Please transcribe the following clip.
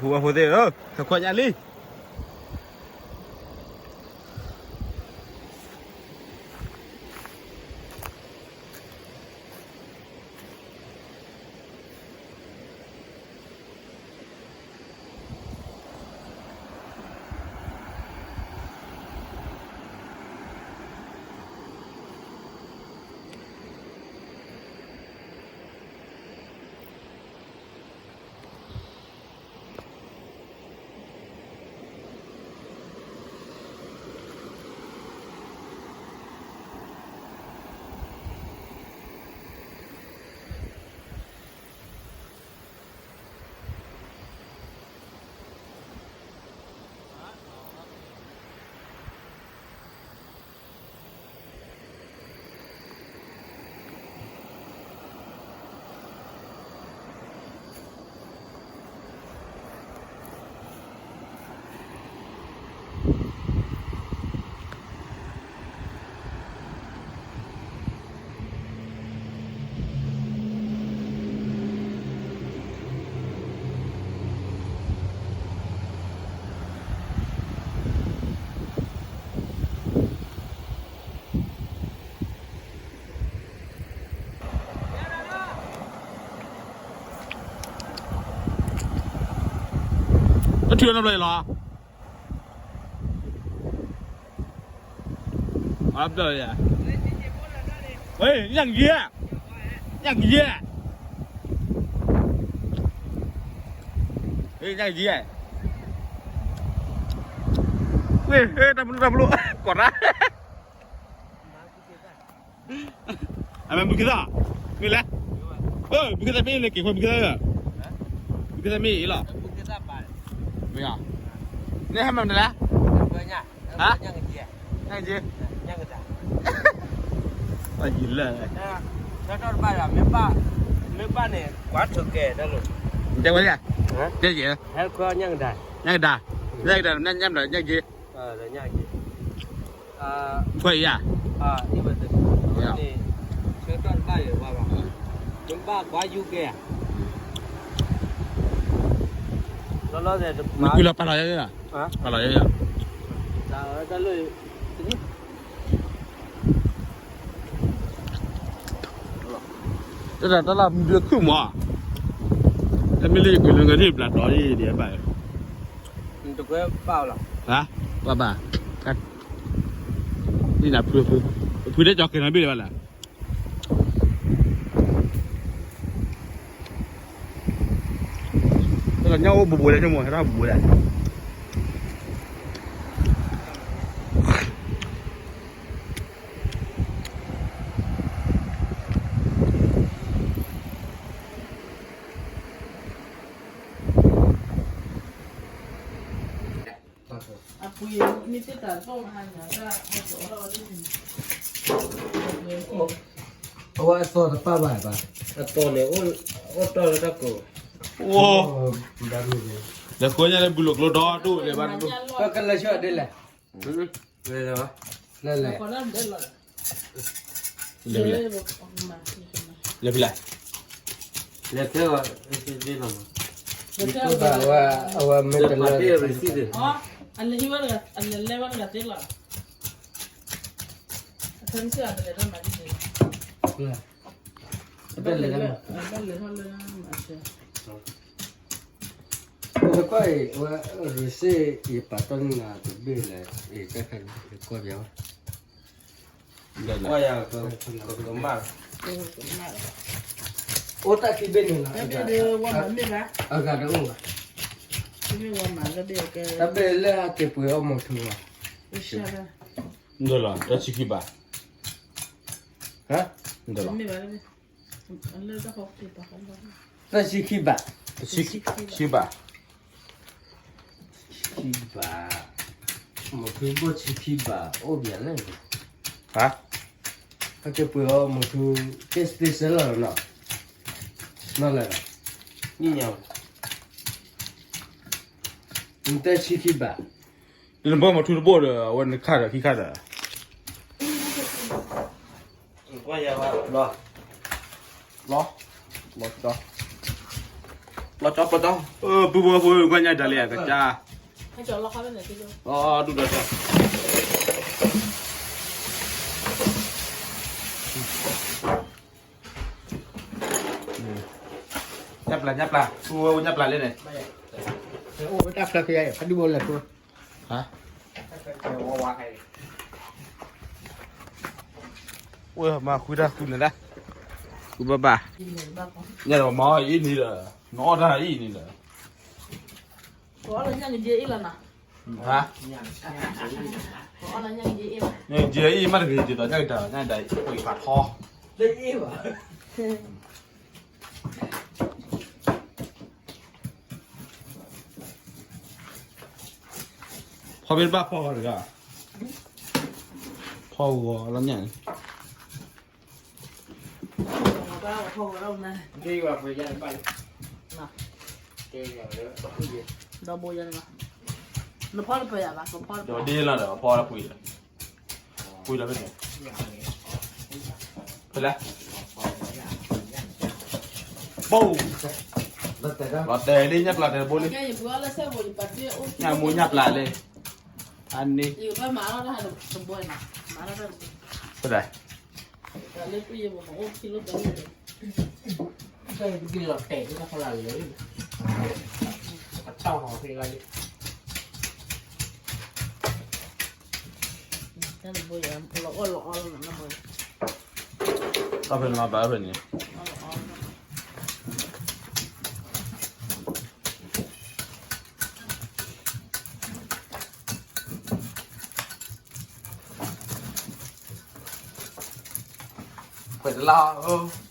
ဖိဝဲဖိသ့ၣ်ဧၢ, ဟဲခွဲညါလံ. အထုးအနီၢ်ဘျီလီၤ. အဘျီယၤ, ဝဲ, ညၣ်ကယဲၢ်, ညၣ်ကယဲၢ်, ညၣ်ကယဲၢ်, ဝဲ, တၢ်ပလိၣ် တၢ်ပလိၣ် ကိးတၢ် အမ့ၢ်ဘုခ့သၣ်, မ့ၢ်လဲၣ်, ဘုခ့သၣ်မ့ၢ်လၢက့ၤခွဲဘုခ့သၣ်, ဘုခ့သၣ်မ့ၢ်အံၤလီၤ, မ့ၢ်, န့ၣ်ဟဲမၤမနုၤလဲၣ်, ဟါ, ညၣ်က့, အယံၤလၢ, မ့ၢ်ဘၣ်န့ၣ် ကွၢ်ထုးကဲ, တဲဝဲ, တဲယဲ, ညၣ်ကဒါ, ညၣ်ကဒါ, ညၣ်ကဒါ, ညၣ်က့ ခွဲးအံၤဧါ, န့ၣ်, ဆၢထီၣ်တဘၣ်ယၤဘၣ်, မ့ၢ်ဘၣ်ကွၢ်ယူၢ်ကဲ, လီၤလီၤ, နကွံာ်လီၤပာ်လီၤယဲ, ပာ်လီၤယဲ, တၢ်လၢ, တၢ်လၢမုၢ်ခုၣ်မး, တမ့ၢ်လၢယကွံာ်လၢငါဒ်ဘျးဒီးအံၤဒ်ဘၣ်, တခွဲးဘၣ်လီၤ, ဟါ, ဘၣ်ဘၣ်, နဖု, ဖုတဲကၠီၤက့ၤနီၤဘ့ၣ်လၢၤဘၣ်လဲၣ်, တၢ်လၢညၣ်အိၣ်ဘူးဘူးလဲၣ်, ညၣ်မ့ၢ်ဟဲထီၣ်ဘူးဘူးလဲၣ်. အဝဲအသီတပာ်ဘၣ်ဘၣ်, အသီန့ၣ်, အိၣ်တီၢ်လၢတၢ်ကိး, အိၣ်, လဲၤဃိညါလၢဘုလိာ်ကျိဒီဒိၣ်လဲၣ်ဘၣ်, ကလၢဆၢဒ်လဲၣ်, လဲၤလဲၤ, လဲၤလဲၤ, လဲၤဖဲလဲၣ်, လဲၤဖဲ, အဝဲမ့ၢ်တလၢ, အလဲၤဟံးဝဲ, အလဲၤလဲၤဝဲတဂၤသ့လီၤ, အခဲမုၢ်ဆ့ၣ်အတလဲၤထီၣ်မၤဒ်န့ၣ်, အတလဲၤထီၣ်, အတလဲၤထီၣ်လၢမၤဆၢ နကွၢ်အံၤ အဝဲ receipt ယပာ်တီၢ်န့ၢ်နၤတဘ့ၣ်လဲၣ်, အံၤ တၢ်ခါန့ၣ် ယကွၢ်ပျးဝဲ, ကွၢ်ယၤ, အိၣ်တၢ်ခံဘ့ၣ်န့ၣ်လီၤ, အဂၤတအိၣ်ဘၣ်, တၢ်ဘ့ၣ်လၢဟဲက့ၤပှ့ၤအီၣ်မီၤထူလီၤ, ဒ်လီၤ တၢ်ဆံခံဘး, ဟါ, ဒ်လီၤ တၢ်ဆံခံဘး, ဆံခံဘး, ဆံခံဘး, မီၤထူဘိၣ်ဆံခံဘး အိၣ်ပျးလဲၣ်, ဟါ, ဟဲက့ၤပှ့ၤအီၣ်မီၤထူ ကဲ special လီၤနီၤ, နီၤလဲၣ်, နတဲဆံခံဘး, နဘၣ်မီၤထူတဘိၣ်ဒီး အဝဲနခါဒီးခံခါဒီး ကွၢ်ယၤဘၣ်, လီၤ, လီၤ, လီၤ, ပျီကၠီ ပျီကၠီ, ပုၢ်ဖိဖိ ကွၢ်ညါတၢ်လံ ကစၢ်, ဒူၣ်ဒီးကၠီ, ညၣ်ပျၢ် ညၣ်ပျၢ်, ပုၢ်ဖိ ညၣ်ပျၢ်လံန့ၣ်, အိၣ်ဝဲတၢ်ချၢကယဲၢ် ဖးဒိၣ်ဘိလဲၣ်ဖိ, ဟါ, အိၣ်မၤဃုတၢ်ဃုန့ၣ်ဒၣ်, ဃုဘၣ်ဘၣ်, ညၣ်ဒီးမၤအံၤန့ၣ်ဒီး, နအီၣ်တၢ်အံၤန့ၣ်ဒီး, ဟါ, ညၣ်က့အံၤမ့ၢ်တဂ့ၤ ဒ်သိးညၣ်ကတၢၢ် ညၣ်ကတၢၢ်ပှ့ၤဖးထီ, ဖီမ့ၢ်တဘၣ်ဖီဂီၤတဂၤ, ဖီဂီၤလီၤညၣ်န့ၣ်, ဒီးဒ်လီၤဒီး အဖီပှ့ၤဒီး, ပှ့ၤလီၤဖဲန့ၣ်, ဖဲလဲၣ်, ဘိ, လီၤတဲာ်လံ ညၣ်ပျၢ်တဲာ်တဘိလံ, ညၣ်မူညၣ်ပျၢ်လံ, အန့ၣ်, ဖဲလဲၣ်, အဖဲန့ၣ်မၤဘၣ်ဖဲန့ၣ်, ပှဲၤတလါဧၢ